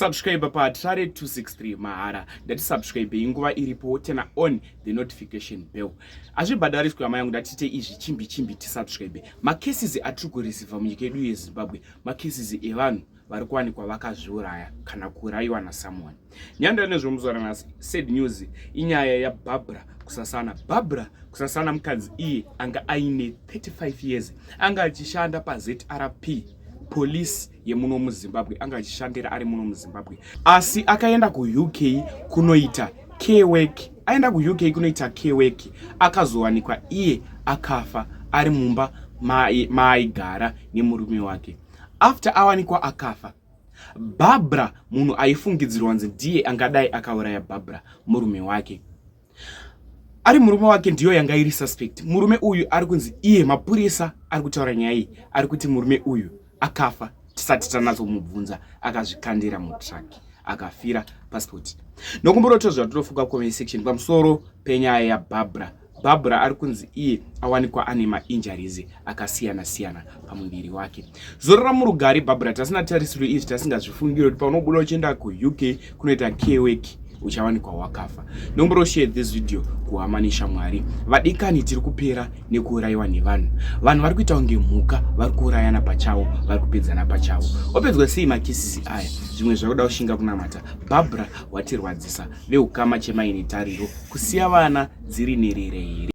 Kusubscribe paHatirare 263 mahara. Ndati subscribe nguva iripo, turn on the notification bell. Hazvibhadhariswi, hama yangu. Ndatite izvi chimbi chimbi, tisubscribe. Macases atiri kureceiva munyika yedu yeZimbabwe, macases evanhu vari kuwanikwa vakazviuraya kana kuurayiwa nasomeone. Nyaya nezvemuzuva ranhasi, sad news, inyaya yaBarbara Kusasana. Barbara Kusasana, mukadzi iye anga aine 35 years, anga achishanda paZRP police yemuno muZimbabwe, anga achishandira ari muno muZimbabwe, asi akaenda kuUK kunoita care work. Aenda kuUK kunoita care work, akazowanikwa iye akafa ari mumba maaigara nemurume wake. After awanikwa akafa, Barbara, munhu aifungidzirwa nzi ndiye angadai akauraya Barbara, murume wake. Ari murume wake ndiyo yanga iri suspect. Murume uyu ari kunzi iye, mapurisa ari kutaura nyaya iyi, ari kuti murume uyu akafa tisati tanatsomubvunza, akazvikandira mutruck, akafira paspot. Nokumboroto zvatinofunga comment section pamusoro penyaya yaBarbara. Barbara ari kunzi iye awanikwa ane mainjuries akasiyana-siyana pamuviri wake. Zorora murugare, Barbara. Tasina tarisiro izvi, tasingazvifungiri kuti paunobuda uchienda kuUK kunoita care work uchawanikwa wakafa. Nomboro share this video kuhama neshamwari. Vadikani, tiri kupera nekuurayiwa nevanhu. Vanhu vari kuita kunge mhuka, vari kuurayana pachavo, vari kupedzana pachavo. Opedzwa sei macases aya? Zvimwe zvakuda kushinga kunamata. Barbara, watirwadzisa. Veukama, chemaine tariro. Kusiya vana dziri nerere here?